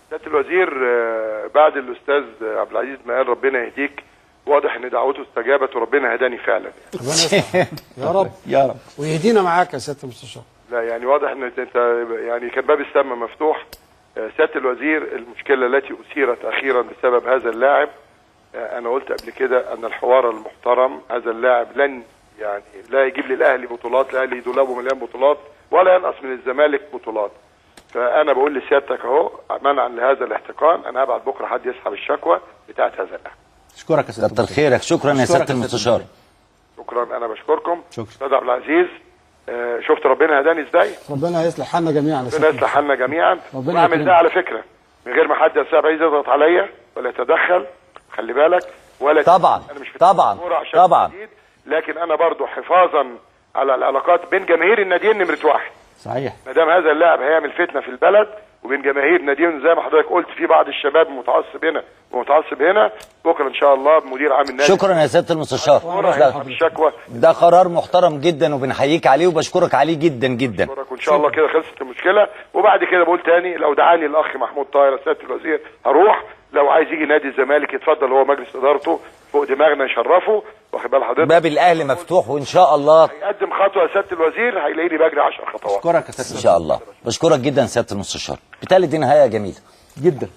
سيادة الوزير، بعد الاستاذ عبد العزيز ما قال ربنا يهديك، واضح ان دعوته استجابت وربنا هداني فعلا يعني. ربنا يصلح. يا رب يا رب ويهدينا معاك يا سيادة المستشار. لا يعني واضح ان انت يعني كان باب السما مفتوح. سيادة الوزير، المشكلة التي اثيرت اخيرا بسبب هذا اللاعب، انا قلت قبل كده ان الحوار المحترم، هذا اللاعب لن يعني لا يجيب للاهلي بطولات، الاهلي دولابه مليان بطولات، ولا ينقص من الزمالك بطولات. فانا بقول لسيادتك اهو، منعا لهذا الاحتقان، انا هبعت بكره حد يسحب الشكوى بتاعت هذا اللاعب. اشكرك يا سيادة كتر خيرك، شكرا يا سيادة المستشار. شكرا، انا بشكركم. شكرا. استاذ عبد العزيز، شفت ربنا هداني ازاي؟ ربنا يصلح حالنا جميعا. ربنا يصلح حالنا جميعا. ربنا واعمل يكرمك. ده على فكرة من غير ما حد يا استاذ عبد العزيز يضغط عليا ولا يتدخل، خلي بالك، ولا طبعا، انا مش في طبعا، الكورة عشان طبعا. الجديد، لكن انا برضو حفاظا على العلاقات بين جماهير الناديين نمره واحد. صحيح. ما دام هذا اللاعب هيعمل فتنة في البلد وبين جماهير ناديين، زي ما حضرتك قلت في بعض الشباب متعصب هنا ومتعصب هنا، بكره ان شاء الله مدير عام النادي. شكرا يا سيادة المستشار. هيسحب الشكوى. ده قرار محترم جدا وبنحييك عليه وبشكرك عليه جدا جدا. أشكرك، وان شاء الله كده خلصت المشكلة. وبعد كده بقول تاني، لو دعاني الاخ محمود طاهر سيادة الوزير هروح، لو عايز يجي نادي الزمالك يتفضل، هو مجلس ادارته فوق دماغنا يشرفه، واخد بال حضرتك. باب الاهلي مفتوح وان شاء الله هيقدم خطوة يا سيادة الوزير هيلاقيني بجري 10 خطوات. اشكرك يا سيادة ان شاء الله. بشكرك جدا سيادة المستشار. بالتالي دي نهاية جميلة جدا.